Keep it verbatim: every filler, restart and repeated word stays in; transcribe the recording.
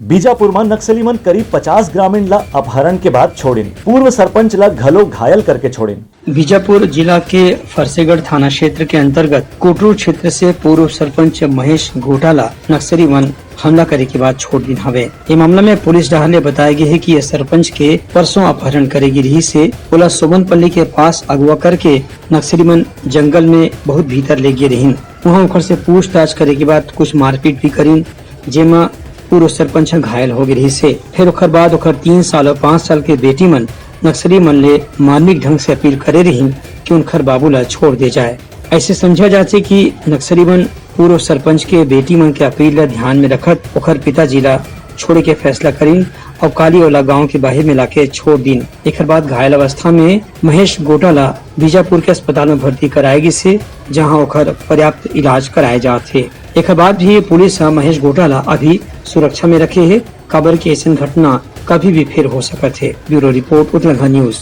बीजापुर म नक्सली मन करीब पचास ग्रामीण ला अपहरण के बाद छोड़िन। पूर्व सरपंच ला घलो घायल करके छोड़िन। बीजापुर जिला के फरसेगढ़ थाना क्षेत्र के अंतर्गत कोटरू क्षेत्र से पूर्व सरपंच महेश गोटा ला नक्सली मन हमला करे के बाद छोड़ दिन हवे। ये मामला में पुलिस डहार ले बताए गे हे कि ये सरपंच के परसों अपहरण करे गे रिहिस हे। ओला सोमनपल्ली के पास अगवा करके नक्सली मन जंगल में बहुत भीतर ले गे रहिन। वहां ओकर से पूछताछ करे के बाद कुछ मारपीट भी करिन, जेमा पूर्व सरपंच ह घायल हो गे रिहिस हे। फिर ओकर बाद ओकर तीन साल और पाँच साल के बेटी मन नक्सली मन ले मार्मिक ढंग से अपील करे रहिन कि उनकर बाबू ला छोड़ दे जाए। ऐसे समझा जाथे कि नक्सली मन पूर्व सरपंच के बेटी मन के अपील ला ध्यान में रखत ओकर पिताजी ला छोड़े के फैसला करिन और काली ओला गांव के बाहर में लाके छोड़ दिन। एकर बाद घायल अवस्था में महेश गोटा ला बीजापुर के अस्पताल में भर्ती कराए गिस हे, जहां ओकर पर्याप्त इलाज कराए जात हे। एकर बाद भी पुलिस ह महेश गोटा ला अभी सुरक्षा में रखे हे, काबर कि ऐसन घटना कभी भी फिर हो सकत हे। Bureau report, Utlangha news.